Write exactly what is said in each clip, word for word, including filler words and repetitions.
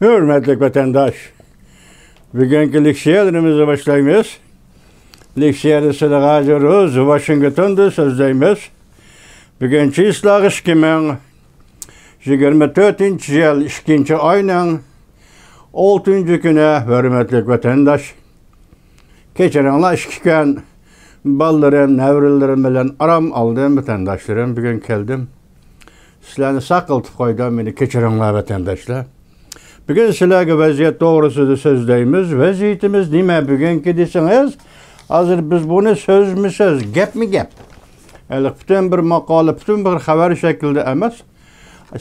ھۆرمەتلىك ۋەتەنداش، بۈگۈنكى لېكسىيەلىرىمىزنى باشلايمىز. لېكسىيەدە سىلەرگە ھازىر روز ۋاشىنگتوندا سۆزلەيمىز. بۈگۈن چىسلاغ ئىككى مىڭ يىگىرمە تۆتىنچى يىل ئىككىنچى ئاينىڭ ئالتىنچى كۈنى، ھۆرمەتلىك ۋەتەنداش. كەچۈرۈڭلار، ئىككى كۈن بالىلىرىم، نەۋرىلىرىم بىلەن ئارام ئالدىم، ۋەتەنداشلىرىم. بۈگۈن كەلدىم. سىلەرنى ساقلىتىپ قويدۇم، مېنى كەچۈرۈڭلار، ۋەتەنداشلار. بۈگۈن سىلەرگە ۋەزىيەت توغرىسىدا سۆزلەيمىز. ۋەزىيىتىمىز نېمە بۈگۈنكى دېسىڭىز، ھازىر بىز بۇنى سۆزمۇ سۆز، گەپمۇ گەپ. ھېلىقى پۈتۈن بىر ماقالە، پۈتۈن بىر خەۋەر شەكلىدە ئەمەس،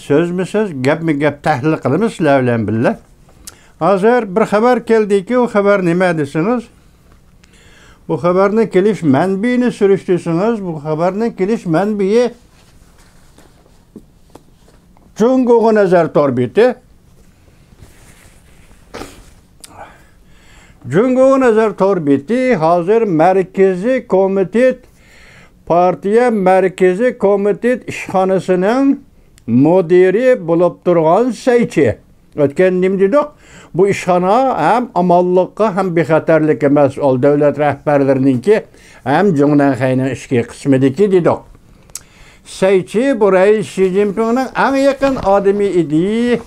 سۆزمۇ سۆز، گەپمۇ گەپ تەھلىل قىلىمىز سىلەر بىلەن بىللە. ھازىر بىر خەۋەر كەلدىكى، ئۇ خەۋەر نېمە دېسىڭىز، بۇ خەۋەرنىڭ كېلىش مەنبىيىنى سۈرۈشتۈرسىڭىز، بۇ خەۋەرنىڭ كېلىش مەنبىيى جۇڭگوغا نەزەر تور بېتى. جۇڭگوغا نەزەر تور بېتى ھازىر مەركىزىي كومىتېت، پارتىيە مەركىزىي كومىتېت ئىشخانىسىنىڭ مۇدىرى بولۇپ تۇرغان سەيچى. ئۆتكەندە نېمە دېدۇق؟ بۇ ئىشخانا ھەم ئامانلىققا، ھەم بىخەتەرلىككە مەسئۇل، دۆلەت رەھبەرلىرىنىڭكى ھەم جۇڭنەنخەينىڭ ئىچكى قىسمىدىكى دېدۇق. سەيچى بۇ رەئىس شى جىنپىڭنىڭ ئەڭ يېقىن ئادىمى ئىدى.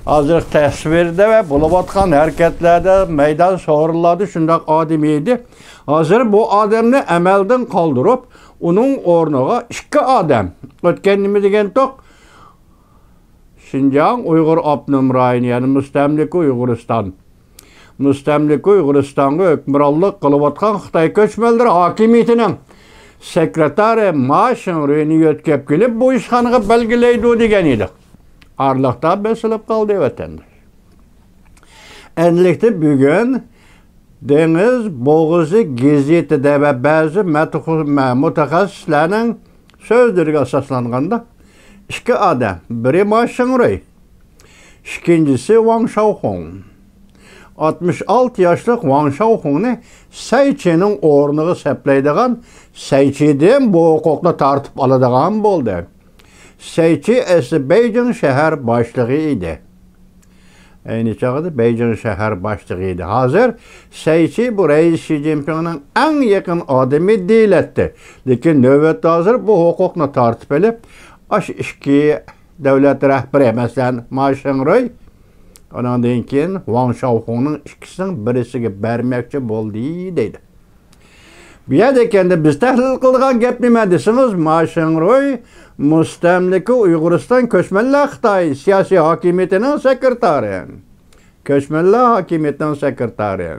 ھازىرقى تەسۋىردە ۋە بولۇۋاتقان ھەرىكەتلەردە، مەيدان سورۇنلاردا شۇنداق ئادىمى ئىدى. ھازىر بۇ ئادەمنى ئەمەلدىن قالدۇرۇپ، ئۇنىڭ ئورنىغا ئىككى ئادەم. ئۆتكەن نېمە دېگەنتۇق؟ شىنجاڭ ئۇيغۇر ئاپتونوم رايونى، يەنى مۇستەملىكە ئۇيغۇرىستان. مۇستەملىكە ئۇيغۇرىستانغا ھۆكۈمرانلىق قىلىۋاتقان خىتاي كۆچمەنلىرى ھاكىمىيىتىنىڭ سېكرېتارى ما شىڭرۇينى يۆتكەپ كېلىپ، بۇ ئىشخانىغا بەلگىلەيدۇ دېگەن ئىدۇق. ئارىلىقتا بېسىلىپ قالدى ۋەتەنداش. ئەنلىكتە بۈگۈن دېڭىز بوغۇزى گېزىتىدە ۋە بەزى مەتخۇ-، مە-، مۇتەخەسسىسلەرنىڭ سۆزلىرىگە ئاساسلانغاندا، ئىككى ئادەم، بىرى ما شىڭرۇي، ئىككىنچىسى ۋاڭ شاۋخۇڭ. ئاتمىش ئالتە ياشلىق ۋاڭ شاۋخۇڭنى سەيچىنىڭ ئورنىغا سەپلەيدىغان، سەيچىدىن بۇ ھوقۇقنى تارتىپ ئالىدىغان بولدى. سەيچى ئەسلى بېيجىڭ شەھەر باشلىقى ئىدى. ئەينى چاغدا بېيجىڭ شەھەر باشلىقى ئىدى. ھازىر سەيچى بۇ رەئىس شى جىنپىڭنىڭ ئەڭ يېقىن ئادىمى دېيىلەتتى. لېكىن نۆۋەتتە ھازىر بۇ ھوقۇقنى تارتىپ ئېلىپ، ئاشۇ ئىككى دۆلەت رەھبىرى، مەسىلەن، ما شىڭرۇي، ئانىڭدىن كېيىن ۋاڭ شاۋخۇڭنىڭ ئىككىسىنىڭ بىرسىگە بەرمەكچى بولدى، دەيدۇ. بۇ يەردە كەندە بىز تەھلىل قىلىدىغان گەپ نېمە دېسىڭىز، ما شىڭرۇي مۇستەملىكە ئۇيغۇرىستان كۆچمەنلەر خىتاي سىياسىي ھاكىمىيىتىنىڭ سېكرېتارى. كۆچمەنلەر ھاكىمىيىتىنىڭ سېكرېتارى.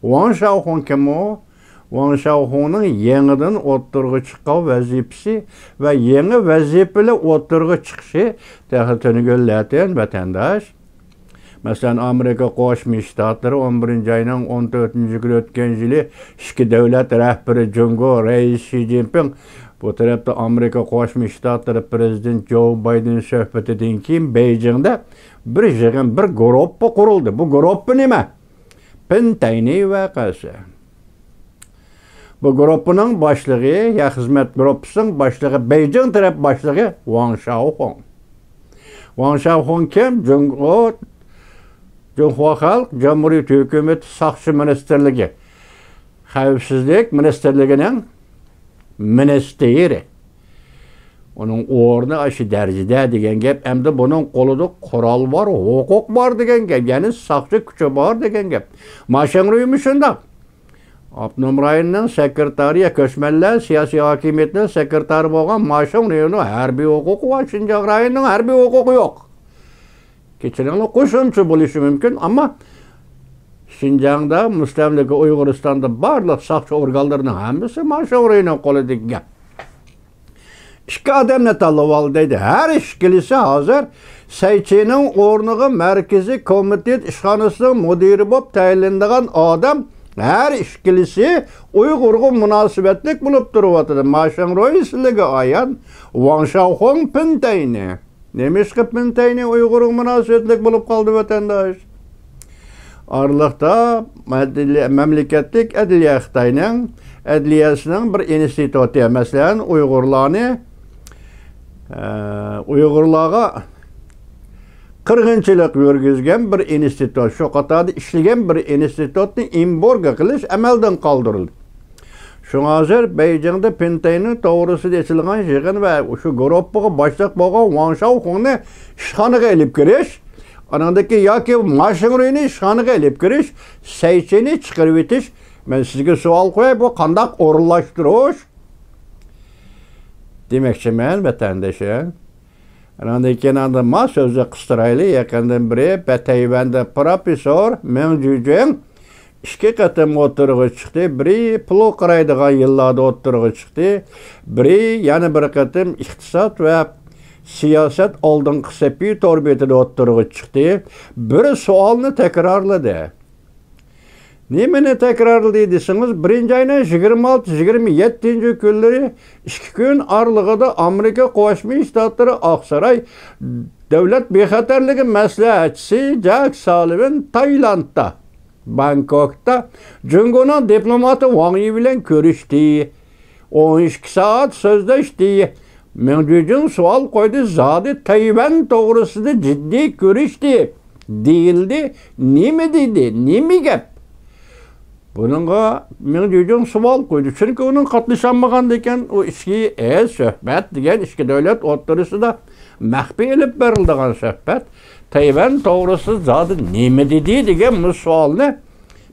ۋاڭ شاۋخۇڭ كىم ئۇ؟ ۋاڭ شاۋخۇڭنىڭ يېڭىدىن ئوتتۇرىغا چىققان ۋەزىپىسى ۋە يېڭى ۋەزىپىلەر ئوتتۇرىغا چىقىشى تېخى تۈنۈگۈنلەتىن، ۋەتەنداش. مەسىلەن، ئامېرىكا قوشما شتاتلىرى ئون بىرىنچى ئاينىڭ ئون تۆتىنچى كۈنى ئۆتكەن يىلى ئىككى دۆلەت رەھبىرى جۇڭگو رەئىسى شى جىنپىڭ، بۇ تەرەپتە ئامېرىكا قوشما شتاتلىرى پىرېزىدېنت جو بايدېن سۆھبىتىدىن كېيىن بېيجىڭدا بىر يىغىن، بىر گۇرۇپپا قۇرۇلدى. بۇ گۇرۇپپا نېمە؟ پىنتەينى ۋەقەسى. بۇ گۇرۇپپىنىڭ باشلىقى، يا خىزمەت گۇرۇپپىسىنىڭ باشلىقى، بېيجىڭ تەرەپ باشلىقى ۋاڭ شاۋخۇڭ. ۋاڭ شاۋخۇڭ كىم؟ جۇڭگو، جۇڭخۇا خەلق جۇمھۇرىيىتى ھۆكۈمىتى ساقچى مىنىستىرلىكى، خەۋپسىزلىك مىنىستىرلىكىنىڭ مىنىستىرى. ئۇنىڭ ئورنى ئاشۇ دەرىجىدە دېگەن گەپ. ئەمدى بۇنىڭ قولىدا قورال بار، ھوقۇق بار دېگەن گەپ. يەنى ساقچى كۈچى بار دېگەن گەپ. ما شىڭرۇيمۇ شۇنداق. ئاپتونوم رايوننىڭ سېكرېتارى، يا كۆچمەنلەر سىياسىي ھاكىمىيىتىنىڭ سېكرېتارى بولغان ما شىڭرۇينىڭ ھەربىي ھوقۇقى بار، شىنجاڭ رايونىنىڭ ھەربىي ھوقۇقى يوق. كەچۈرۈڭلار، قوشۇمچە بولۇشى مۇمكىن، ئەمما شىنجاڭدا، مۇستەملىكە ئۇيغۇرىستاندا بارلىق ساقچى ئورگانلىرىنىڭ ھەممىسى ما شىڭرۇينىڭ قولىدىكى گەپ. ئىككى ئادەمنى تاللىۋالدى دەيدۇ. ھەر ئىككىلىسى ھازىر سەيچىنىڭ ئورنىغا مەركىزىي كومىتېت ئىشخانىسىنىڭ مۇدىرى بولۇپ تەيىنلىنىدىغان ئادەم، ھەر ئىككىلىسى ئۇيغۇرغا مۇناسىۋەتلىك بولۇپ تۇرۇۋاتىدۇ. ما شىڭرۇي سىلىگە ئايان، ۋاڭ شاۋخۇڭ پىنتەينى. نېمىشقا پىنتەينى ئۇيغۇرغا مۇناسىۋەتلىك بولۇپ قالدى، ۋەتەنداش؟ ئارىلىقتا مەدلىيە-، مەملىكەتلىك ئەدلىيە، خىتاينىڭ ئەدلىيەسىنىڭ بىر ئىنستىتۇتى، مەسىلەن، ئۇيغۇرلارنى، ئە، ئۇيغۇرلارغا قىرغىنچىلىق يۈرگۈزگەن بىر ئىنستىتۇت، شۇ قاتاردا ئىشلىگەن بىر ئىنستىتۇتنى ئېمبارگو قىلىش ئەمەلدىن قالدۇرۇلدى. شۇڭا ھازىر بېيجىڭدا پىنتەينىڭ توغرىسىدا ئېچىلغان يىغىن ۋە شۇ گۇرۇپپىغا باشلىق بولغان ۋاڭ شاۋخۇڭنى ئىشخانىغا ئېلىپ كىرىش، ئانىڭدىكى ياكى ما شىڭرۇينى ئىشخانىغا ئېلىپ كىرىش، سەيچىنى چىقىرىۋېتىش، مەن سىزگە سوئال قوياي، بۇ قانداق ئورۇنلاشتۇرۇش؟ دېمەكچىمەن، ۋەتەندىشىم. ئاندىن كېيىن ئاندىن ما سۆزنى قىستۇرايلى. يېقىندىن بېرى بە-، تەيۋەندە پروفېسسور مېڭ جۈجۈڭ ئىككى قېتىم ئوتتۇرىغا چىقتى. بىرى پۇل قارايدىغان يىللاردا ئوتتۇرىغا چىقتى. بىرى يەنە بىر قېتىم ئىقتىساد ۋە سىياسەت ئالدىنقى سېپى تور بېتىدە ئوتتۇرىغا چىقتى. بىر سوئالنى تەكرارلىدى. نېمىنى تەكرارلىدى دېسىڭىز، بىرىنچى ئاينىڭ يىگىرمە ئالتە، يىگىرمە يەتتىنچى كۈنلىرى ئىككى كۈن ئارىلىقىدا ئامېرىكا قوشما شتاتلىرى ئاقساراي دۆلەت بىخەتەرلىكى مەسلىھەتچىسى جاك سالىۋان تايلاندتا، بانكوكتا جۇڭگونىڭ دىپلوماتى ۋاڭ يى بىلەن كۆرۈشتى. ئون ئىككى سائەت سۆزلەشتى. مېڭ جۈجۈڭ سوئال قويدى، زادى تەيۋەن توغرىسىدا جىددىي كۆرۈشتى دېيىلدى. نېمە دېدى؟ نېمە گەپ؟ بۇنىڭغا مېڭ جۈجۈڭ سوئال قويدى. چۈنكى ئۇنىڭ قاتنىشالمىغاندىكىن، ئۇ ئىچكى، ئە، سۆھبەت دېگەن ئىككى دۆلەت ئوتتۇرىسىدا مەخپىي ئېلىپ بېرىلىدىغان سۆھبەت. تەيۋەن توغرىسىدا زادى نېمە دېدى دېگەن بۇ سوئالنى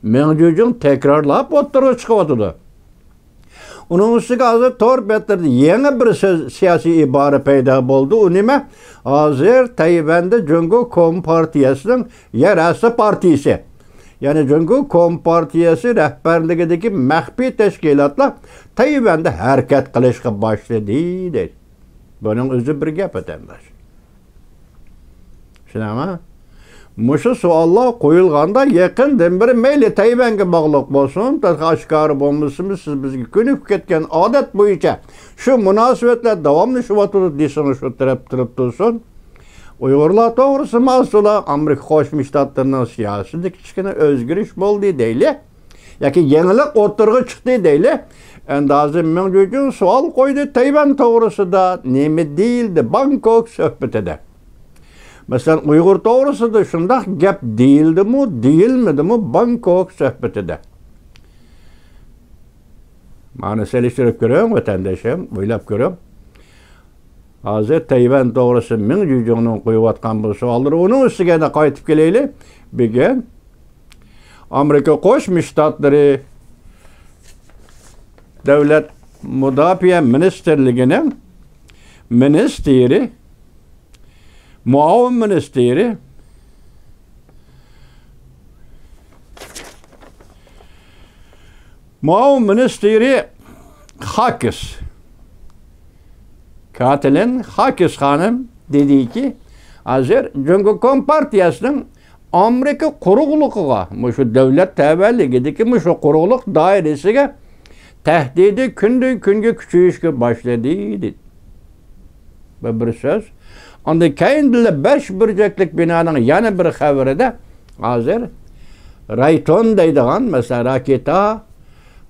مېڭ جۈجۈڭ تەكرارلاپ ئوتتۇرىغا چىقىۋاتىدۇ. ئۇنىڭ ئۈستىگە ھازىر تور بەتلىرىدە يېڭى بىر سۆز، سىياسىي ئىبارە پەيدا بولدى. ئۇ نېمە؟ ھازىر تەيۋەندە جۇڭگو كومپارتىيەسىنىڭ يەر ئاستى پارتىيىسى، يەنى جۇڭگو كومپارتىيەسى رەھبەرلىكىدىكى مەخپىي تەشكىلاتلار تەيۋەندە ھەرىكەت قىلىشقا باشلىدى، دەيدۇ. بۇنىڭ ئۆزى بىر گەپ، ۋەتەنداش. چۈشىنەما؟ مۇشۇ سوئاللار قويۇلغاندا، يېقىندىن بېرى مەيلى تەيۋەنگە باغلىق بولسۇن، تېخى ئاشكارا بولمىسىمۇ، سىز بىزگە كۆنۈپ كەتكەن ئادەت بويىچە شۇ مۇناسىۋەتلەر داۋاملىشىۋاتىدۇ دېسىڭىز، شۇ تەرەپ تۇرۇپ تۇرسۇن. ئۇيغۇرلار توغرىسىمۇ ئاز-تولا ئامېرىكا قوشما شتاتلىرىنىڭ سىياسىتىدە كىچىككىنە ئۆزگىرىش بولدى دەيلى. ياكى يېڭىلىق ئوتتۇرىغا چىقتى دەيلى. ئەمدى ھازىر مېڭ جۈجۈڭ سوئال قويدى، تەيۋەن توغرىسىدا نېمە دېيىلدى بانكوك سۆھبىتىدە؟ مەسىلەن، ئۇيغۇر توغرىسىدا شۇنداق گەپ دېيىلدىمۇ، دېيىلمىدىمۇ بانكوك سۆھبىتىدە؟ مانا سېلىشتۇرۇپ كۆرۈڭ، ۋەتەندىشىم، ئويلاپ كۆرۈڭ. ھازىر تەيۋەن توغرىسى مېڭ جۈجۈڭنىڭ قويۇۋاتقان بۇ سوئاللىرى، ئۇنىڭ ئۈستىگە يەنە قايتىپ كېلەيلى. بۈگۈن ئامېرىكا قوشما شتاتلىرى دۆلەت مۇداپىئە مىنىستىرلىكىنىڭ مىنىستىرى، مۇئاۋىن مىنىستىرى، مۇئاۋىن مىنىستىرى خاكىس، كاتىلىن خاكىس خانىم دېدىكى، ھازىر جۇڭگو كومپارتىيەسىنىڭ ئامېرىكا قۇرۇقلۇقىغا، مۇشۇ دۆلەت تەۋەلىكىدىكى مۇشۇ قۇرۇقلۇق دائىرىسىگە تەھدىتى كۈندىن كۈنگە كۈچىيىشكە باشلىدى، دېدى. بۇ بىر سۆز. ئاندىن كەينىدىنلا بەش بۇرجەكلىك بىنانىڭ يەنە بىر خەۋىرىدە ھازىر رايتون دەيدىغان، مەسىلەن، راكېتا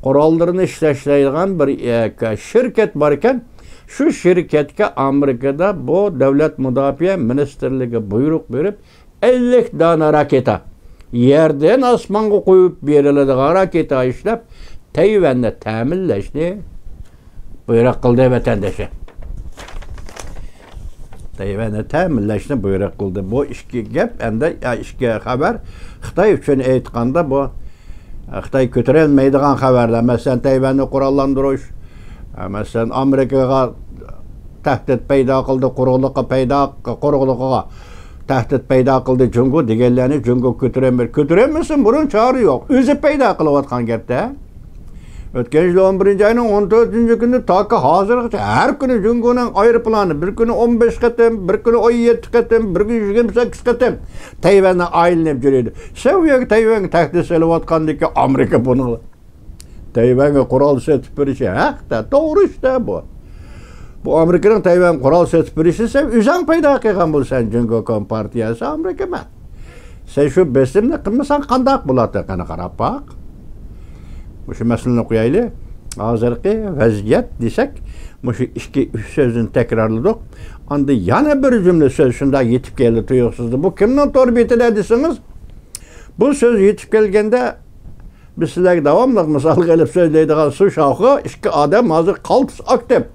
قوراللىرىنى ئىشلەشلەيدىغان بىر، ئە، شىركەت بار ئىكەن. شۇ شىركەتكە ئامېرىكىدا بۇ دۆلەت مۇداپىئە مىنىستىرلىكى بۇيرۇق بېرىپ، ئەللىك دانە راكېتا، يەردىن ئاسمانغا قويۇپ بېرىلىدىغان راكېتا ئىشلەپ، تەيۋەننى تەمىنلەشنى بۇيرۇق قىلدى، ۋەتەندىشى. تەيۋەننى تەمىنلەشنى بۇيرۇق قىلدى. بۇ ئىككى گەپ ئەمدى، يا، ئىككى خەۋەر خىتاي ئۈچۈن ئېيتقاندا، بۇ خىتاي كۆتۈرەلمەيدىغان خەۋەرلەر. مەسىلەن، تەيۋەننى قوراللاندۇرۇش، مەسىلەن، ئامېرىكىغا تەھدىت پەيدا قىلدى، قۇرۇقلۇققا پەيدا، قۇرۇقلۇقىغا تەھدىت پەيدا قىلدى جۇڭگو دېگەنلەرنى جۇڭگو كۆتۈرەلمەيدۇ. كۆتۈرەلمىسۇن، بۇنىڭ چارە يوق. ئۆزى پەيدا قىلىۋاتقان گەپتە. ئۆتكەن يىل ئون بىرىنچى ئاينىڭ ئون تۆتىنچى كۈنى تاكى ھازىرغىچە ھەر كۈنى جۇڭگونىڭ ئايروپىلانى بىر كۈنى ئون بەش قېتىم، بىر كۈنى ئون يەتتە قېتىم، بىر كۈنى يىگىرمە سەككىز قېتىم تەيۋەننى ئايلىنىپ يۈرىدۇ. سەن ئۇ يەرگە تەيۋەنگە تەھدىت سېلىۋاتقاندىكى ئامېرىكا بۇنى تەيۋەنگە قورال سېتىپ بېرىشى ھەقتە، توغرا ئىشتا بۇ. بۇ ئامېرىكىنىڭ تەيۋەنگە قورال سېتىپ بېرىشى سەن ئۆزۈڭ پەيدا قىلغان بولىسەن، جۇڭگو كومپارتىيەسى، ئامېرىكا ئەمەس. سەن شۇ بېسىمنى قىلمىساڭ قانداق بولاتتى؟ قېنى قاراپ باق. مۇشۇ مەسىلىنى قويايلى. ھازىرقى ۋەزىيەت دېسەك، مۇشۇ ئىككى، ئۈچ سۆزنى تەكرارلىدۇق. ئاندىن يەنە بىر جۈملە سۆز شۇنداق يېتىپ كەلدى تۇيۇقسىزلا. بۇ كىمنىڭ تور بېتىدە دېسىڭىز، بۇ سۆز يېتىپ كەلگەندە، بىز سىلەرگە داۋاملىق مىسالغا ئېلىپ سۆزلەيدىغان سۇ شاۋخې، ئىككى ئادەم ھازىر قالتىس ئاكتىپ.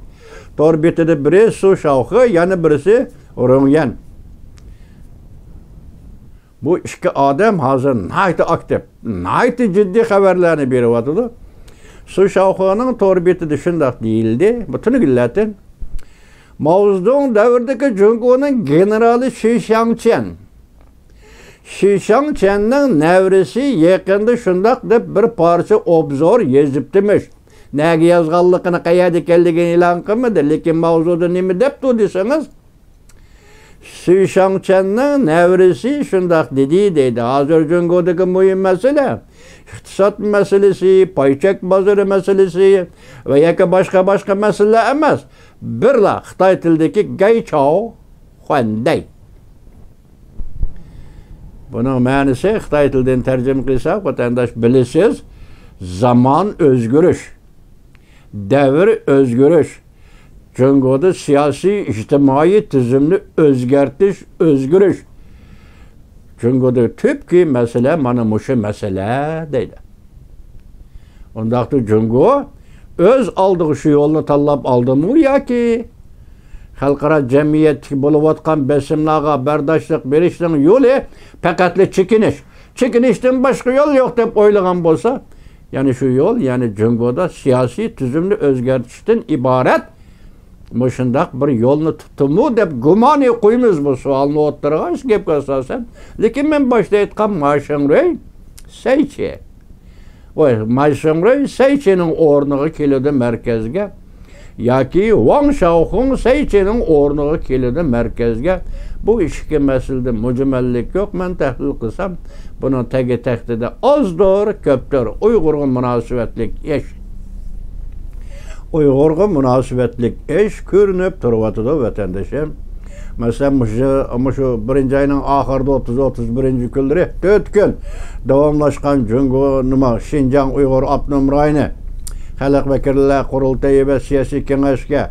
تور بېتىدە بىرى سۇ شاۋخې، يەنە بىرسى رۇڭيەن. بۇ ئىككى ئادەم ھازىر ناھايىتى ئاكتىپ، ناھايىتى جىددىي خەۋەرلەرنى بېرىۋاتىدۇ. سۇ شاۋخېنىڭ تور بېتىدە شۇنداق دېيىلدى، بۇ تۈنۈگۈنلەتىن. ماۋزېدۇڭ دەۋرىدىكى جۇڭگونىڭ گېنېرالى شى شياڭچيەن. شى شياڭچيەننىڭ نەۋرىسى يېقىندا شۇنداق دەپ بىر پارچە ئوبزور يېزىپتىمىش. نەگە يازغانلىقىنى، قەيەردە ئىكەنلىكىنى ئېلان قىلمىدى. لېكىن ماۋزۇدا نېمە دەپتۇ دېسىڭىز، شى شياڭچيەننىڭ نەۋرىسى شۇنداق دېدى دەيدۇ. ھازىر جۇڭگودىكى مۇھىم مەسىلە ئىقتىساد مەسىلىسى، پاي چەك بازىرى مەسىلىسى ۋە ياكى باشقا، باشقا مەسىلىلەر ئەمەس. بىرلا خىتاي تىلىدىكى گەي چاۋ خۇەندەي. بۇنىڭ مەنىسى خىتاي تىلىدىن تەرجىمە قىلساق، ۋەتەنداش بىلىسىز، زامان ئۆزگىرىش، دەۋر ئۆزگىرىش، جۇڭگودا سىياسىي، ئىجتىمائىي تۈزۈمنى ئۆزگەرتىش، ئۆزگىرىش. جۇڭگودىكى تۈپكى مەسىلە مانا مۇشۇ مەسىلە دەيدۇ. ئۇنداقتا جۇڭگو ئۆز ئالدىغا شۇ يولنى تاللاپ ئالدىمۇ ياكى خەلقئارا جەمئىيەتتىكى بولۇۋاتقان بېسىملارغا بەرداشلىق بېرىشنىڭ يولى پەقەتلا چېكىنىش، چېكىنىشتىن باشقا يول يوق دەپ ئويلىغان بولسا، يەنى شۇ يول، يەنى جۇڭگودا سىياسىي تۈزۈمنى ئۆزگەرتىشتىن ئىبارەت مۇشۇنداق بىر يولنى تۇتتىمۇ دەپ گۇمانى قويىمىز بۇ سوئالنى ئوتتۇرىغا، شۇ گەپكە ئاساسەن. لېكىن مەن باشتا ئېيتقان ما شىڭرۇي سەيچى. ۋاي، ما شىڭرۇي سەيچىنىڭ ئورنىغا كېلىدۇ مەركەزگە. ياكى ۋاڭ شاۋخۇڭ سەيچىنىڭ ئورنىغا كېلىدۇ مەركەزگە. بۇ ئىككى مەسىلىدە مۇجمەللىك يوق. مەن تەھلىل قىلسام، بۇنىڭ تەگى تەختىدە ئازدۇر، كۆپتۇر ئۇيغۇرغا مۇناسىۋەتلىك ئىش. ئۇيغۇرغا مۇناسىۋەتلىك ئىش كۆرۈنۈپ تۇرۇۋاتىدۇ، ۋەتەندىشىم. مەسىلەن، مۇشۇ، مۇشۇ بىرىنچى ئاينىڭ ئاخىرىدا ئوتتۇز، ئوتتۇز بىرىنچى كۈنلىرى تۆت كۈن داۋاملاشقان جۇڭگو نېمە، شىنجاڭ ئۇيغۇر ئاپتونوم رايونى خەلق ۋەكىللەر قۇرۇلتىيى ۋە سىياسىي كېڭەشكە،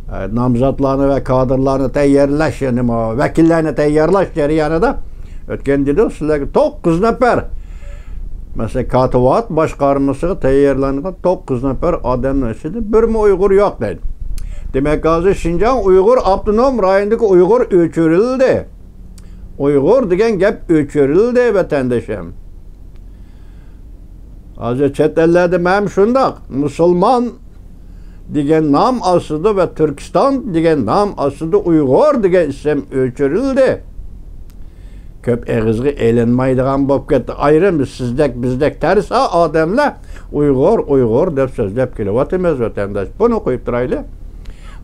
ئە، نامزاتلارنى ۋە كادىرلارنى تەييارلاش، نېمە، ۋەكىللەرنى تەييارلاش جەريانىدا ئۆتكەن يىلى سىلەرگە توققۇز نەپەر، مەسىلەن، كاتىۋات باشقارمىسىغا تەييارلانغان توققۇز نەپەر ئادەمنىڭ ئىچىدە بىرمۇ ئۇيغۇر يوق دەيدۇ. دېمەك، ھازىر شىنجاڭ ئۇيغۇر ئاپتونوم رايونىدىكى ئۇيغۇر ئۆچۈرۈلدى. ئۇيغۇر دېگەن گەپ ئۆچۈرۈلدى، ۋەتەندىشىم. ھازىر چەت ئەللەردە مەن شۇنداق، مۇسۇلمان دېگەن نام ئاستىدا ۋە تۈركىستان دېگەن نام ئاستىدا ئۇيغۇر دېگەن ئىسىم ئۆچۈرۈلدى. كۆپ ئېغىزغا ئېلىنمايدىغان بولۇپ كەتتى. ئايرىم سىزدەك، بىزدەك تەرسا ئادەملەر ئۇيغۇر، ئۇيغۇر دەپ سۆزلەپ كېلىۋاتىمىز، ۋەتەنداش. بۇنى قويۇپ تۇرايلى.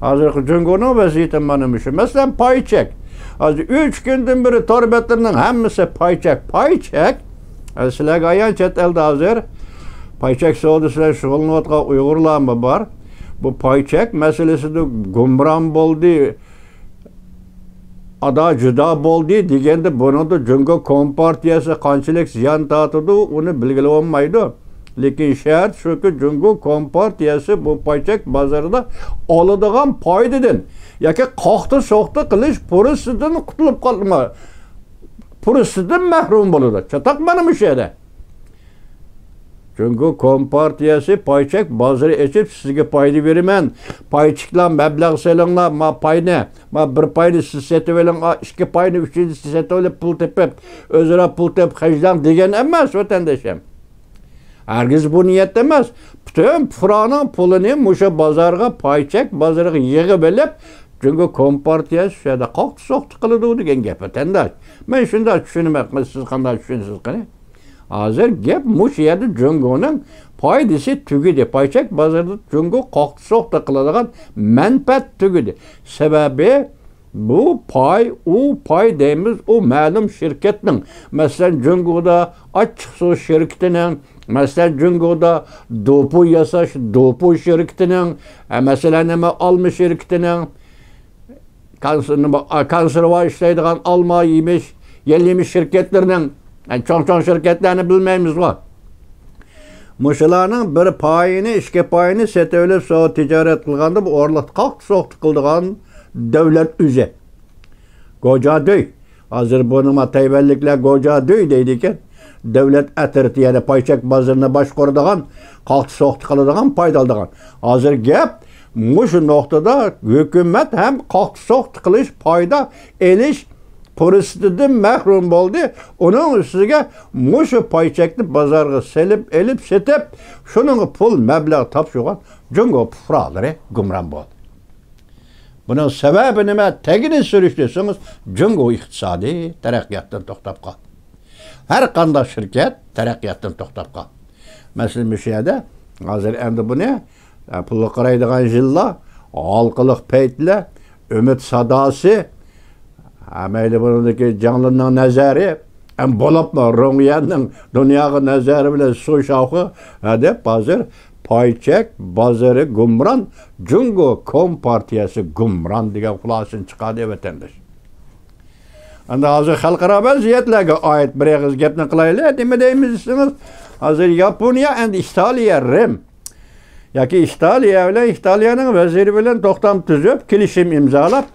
ھازىرقى جۇڭگونىڭ ۋەزىيىتى مانا مۇشۇ. مەسىلەن، پاي چەك. ھازىر ئۈچ كۈندىن بېرى تور بەتلىرىنىڭ ھەممىسى پاي چەك، پاي چەك. ئە، سىلەرگە ئايان، چەت ئەلدە ھازىر پاي چەك سودىسى بىلەن شۇغۇللىنىۋاتقان ئۇيغۇرلارمۇ بار. بۇ پاي چەك مەسىلىسىدە گۇمران بولدى، ئادا جۇدا بولدى دېگەندە، بۇنىڭدا جۇڭگو كومپارتىيەسى قانچىلىك زىيان تارتىدۇ، ئۇنى بىلگىلى بولمايدۇ. لېكىن شەرت شۇكى، جۇڭگو كومپارتىيەسى بۇ پاي چەك بازىرىدا ئالىدىغان پايدىدىن ياكى قاقتى-سوقتى قىلىش پۇرسىتىدىن قۇتۇلۇپ قالما-، پۇرسىتىدىن مەھرۇم بولىدۇ. چاتاق مانا مۇشۇ يەردە. جۇڭگو كومپارتىيەسى پاي چەك بازىرى ئېچىپ، سىزگە پايدا بېرىمەن، پايچىكلار، مەبلەغ سېلىڭلار، ما پاينى، ما بىر پاينى سىز سېتىۋېلىڭ، ئا، ئىككى پاينى، ئۈچىنچىسى سېتىۋېلىپ، پۇل تېپىپ، ئۆزئارا پۇل تېپىپ خەجلەڭ دېگەن ئەمەس، ۋەتەندىشىم. ھەرگىز بۇ نىيەتتە ئەمەس. پۈتۈن پۇقرانىڭ پۇلىنى مۇشۇ بازارغا، پاي چەك بازىرىغا يىغىۋېلىپ، جۇڭگو كومپارتىيەسى شۇ يەردە قاقتى-سوقتى قىلىدۇ دېگەن گەپ، ۋەتەنداش. مەن شۇنداق چۈشىنىمەن، سىز قانداق چۈشىنىسىز قېنى؟ ھازىر گەپ مۇشۇ يەردە جۇڭگونىڭ پايدىسى تۈگىدى. پاي چەك بازىرىدا جۇڭگو قاقتى-سوقتى قىلىدىغان مەنپەئەت تۈگىدى. سەۋەبى، بۇ پاي، ئۇ پاي دەيمىز، ئۇ مەلۇم شىركەتنىڭ، مەسىلەن، جۇڭگودا ئاچچىقسۇ شىركىتىنىڭ، مەسىلەن، جۇڭگودا دوپۇ ياساش دوپۇ شىركىتىنىڭ، ئە، مەسىلەن، نېمە، ئالما شىركىتىنىڭ، كانس-، نېمە، ئا، كونسېرۋا ئىشلەيدىغان ئالما، يېمىش، يەل يېمىش شىركەتلىرىنىڭ، ئە، چوڭ-چوڭ شىركەتلەرنى بىلمەيمىزغۇ. مۇشۇلارنىڭ بىر پايىنى، ئىككى پايىنى سېتىۋېلىپ، سودا تىجارەت قىلغاندا، بۇ ئورۇنلۇقتا قاقتى-سوقتى قىلىدىغان دۆلەت ئۆزى. گوجادۆي. ھازىر بۇنىڭغا تەيۋەنلىكلەر گوجادۆي دەيدىكەن. دۆلەت ئەترىتى، يەنى پايچەك بازىرىنى باشقۇرىدىغان، قاقتى-سوقتى قىلىدىغان، پايدا ئالىدىغان. ھازىر گەپ مۇشۇ نۇقتىدا، ھۆكۈمەت ھەم قاقتى-سوقتى قىلىش، پايدا ئېلىش پۇرسىتىدىن مەھرۇم بولدى. ئۇنىڭ ئۈستىگە مۇشۇ پايچەكنى بازارغا سېلىپ، ئېلىپ، سېتىپ، شۇنىڭغا پۇل مەبلەغ تاپشۇرغان جۇڭگو پۇقرالىرى گۇمران بولدى. بۇنىڭ سەۋەبى نېمە؟ تېگىنى سۈرۈش دېسىڭىز، جۇڭگو ئىقتىسادىي تەرەققىياتتىن توختاپ قالدى. ھەر قانداق شىركەت تەرەققىياتتىن توختاپ قالدى. مەسىلەن، مۇشۇ يەردە ھازىر ئەمدى بۇنى، ئە، پۇلغا قارايدىغان يىللار، ھالقىلىق پەيتلەر، ئۈمىد ساداسى، ھە، مەيلى بۇنىڭدىكى جاڭلىنىڭ نەزەرى، ھەم بولۇپمۇ رۇڭيەننىڭ دۇنياغا نەزەرى بىلەن سۇ شاۋقۇ، ھە، دەپ ھازىر پايچەك بازىرى گۇمران، جۇڭگو كومپارتىيەسى گۇمران دېگەن خۇلاسىنى چىقاردى، ۋەتەنداش. ئەمدى ھازىر خەلقئارا ۋەزىيەتلەرگە ئائىت بىر ئېغىز گەپنى قىلايلى. نېمە دەيمىز دېسىڭىز، ھازىر ياپونىيە ئەند ئىتالىيە، رىم ياكى ئىتالىيە بىلەن ئىتالىيەنىڭ ۋەزىرى بىلەن توختام تۈزۈپ، كېلىشىم ئىمزالاپ،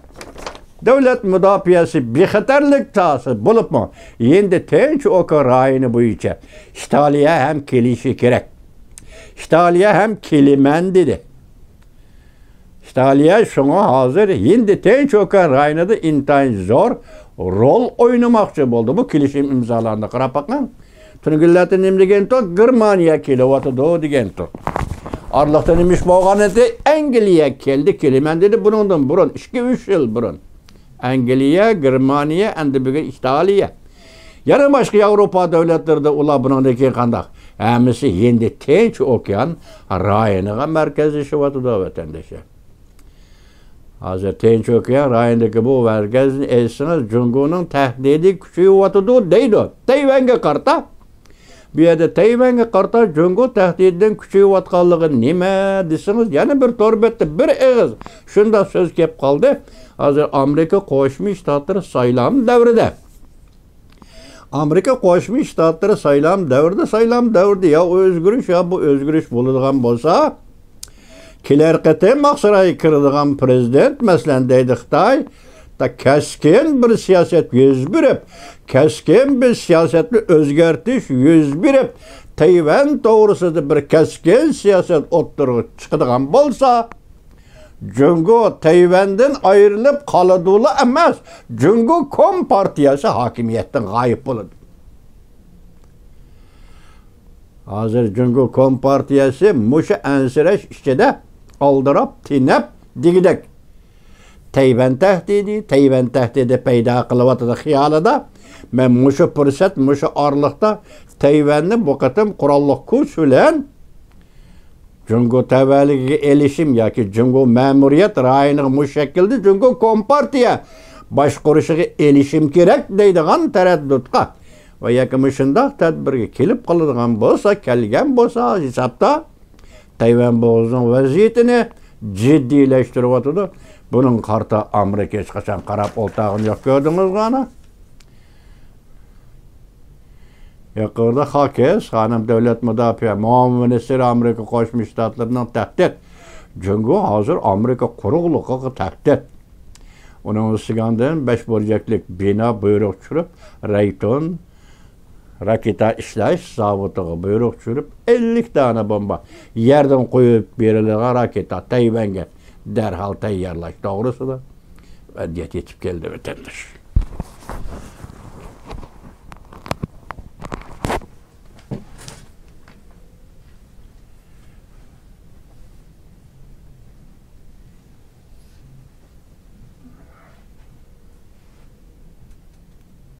دۆلەت مۇداپىئەسى بىخەتەرلىك ساھەسى بولۇپمۇ ھىندى تىنچ ئوكيان رايونى بويىچە ئىتالىيە ھەم كېلىشى كېرەك. ئىتالىيە ھەم كېلىمەن دېدى. ئىتالىيە شۇڭا ھازىر ھىندى تىنچ ئوكيان رايونىدا ئىنتايىن زور رول ئوينىماقچى بولدى. بۇ كېلىشىم ئىمزالاندى، قاراپ باقىڭ. تۈنۈگۈنلەردە نېمە دېگەنتۇ؟ گېرمانىيە كېلىۋاتىدۇ دېگەنتۇ. ئارىلىقتا نېمە ئىش بولغان ئىدى؟ ئەنگلىيە كەلدى، كېلىمەن دېدى بۇنىڭدىن بۇرۇن، ئىككى، ئۈچ يىل بۇرۇن. ئەنگلىيە، گېرمانىيە، ئەمدى بۈگۈن ئىتالىيە. يەنە باشقا ياۋروپا دۆلەتلىرىدە ئۇلار بۇنىڭدىن كېيىن قانداق؟ ھەممىسى ھىندى تىنچ ئوكيان رايونىغا مەركەزلىشىۋاتىدۇ، ۋەتەنداشلار. ھازىر تىنچ ئوكيان رايونىدىكى بۇ مەركەزنى ئېيتسىڭىز، جۇڭگونىڭ تەھدىتى كۈچىيىۋاتىدۇ دەيدۇ. تەيۋەنگە قارىتا. بۇ يەردە تەيۋەنگە قارىتا جۇڭگو تەھدىتىدىن كۈچىيىۋاتقانلىقى نېمە دېسىڭىز، يەنە بىر تور بەتتە بىر ئېغىز شۇنداق سۆز كېلىپ قالدى. ھازىر ئامېرىكا قوشما شتاتلىرى سايلام دەۋرىدە. ئامېرىكا قوشما شتاتلىرى سايلام دەۋرىدە، سايلام دەۋرىدە يا ئۆزگىرىش، يا بۇ ئۆزگىرىش بولىدىغان بولسا، كېلەر قېتىم ئاقسارايغا كىرىدىغان پىرېزىدېنت، مەسىلەن، دەيدۇ خىتاي، دا كەسكىن بىر سىياسەت يۈز بېرىپ، كەسكىن بىر سىياسەتنى ئۆزگەرتىش يۈز بېرىپ، تەيۋەن توغرىسىدا بىر كەسكىن سىياسەت ئوتتۇرىغا چىقىدىغان بولسا، جۇڭگو تەيۋەندىن ئايرىلىپ قالىدۇلا ئەمەس، جۇڭگو كومپارتىيەسى ھاكىمىيەتتىن غايىب بولىدۇ. ھازىر جۇڭگو كومپارتىيەسى مۇشۇ ئەنسىرەش ئىچىدە ئالدىراپ، تېنەپ دېگۈدەك. تەيۋەن تەھدىتى، تەيۋەن تەھدىتى پەيدا قىلىۋاتىدۇ خىيالىدا. مەن مۇشۇ پۇرسەت، مۇشۇ ئارىلىقتا تەيۋەننى بۇ قېتىم قوراللىق كۈچ بىلەن جۇڭگو تەۋەلىكىگە ئېلىشىم ياكى جۇڭگو مەمۇرىيەت رايونىغا مۇشۇ شەكىلدە جۇڭگو كومپارتىيە باشقۇرۇشىغا ئېلىشىم كېرەك دەيدىغان تەرەددۇتقا ۋە ياكى مۇشۇنداق تەدبىرگە كېلىپ قالىدىغان بولسا، كەلگەن بولسا، ھېسابتا تەيۋەن بوغۇزىنىڭ ۋەزىيىتىنى جىددىيلەشتۈرۈۋاتىدۇ. بۇنىڭغا قارىتا ئامېرىكا ھېچقاچان قاراپ ئولتۇرغىنى يوق، كۆردىڭىزغۇ ئانا. يۇقىرىدا خاكىس خانىم دۆلەت مۇداپىئە مۇئاۋىن مىنىستىرى ئامېرىكا قوشما شتاتلىرىنىڭ تەھدىت. جۇڭگو ھازىر ئامېرىكا قۇرۇقلۇقىغا تەھدىت. ئۇنىڭ ئۈستىگە ئاندىن بەش بۇرجەكلىك بىنا بۇيرۇق چۈشۈرۈپ، رەيتون راكېتا ئىشلەش زاۋۇتىغا بۇيرۇق چۈشۈرۈپ، ئەللىك دانە بومبا يەردىن قويۇپ بېرىلىدىغان راكېتا تەيۋەنگە دەرھال تەييارلاش توغرىسىدا ۋەدىيەت يېتىپ كەلدى، ۋەتەنداش.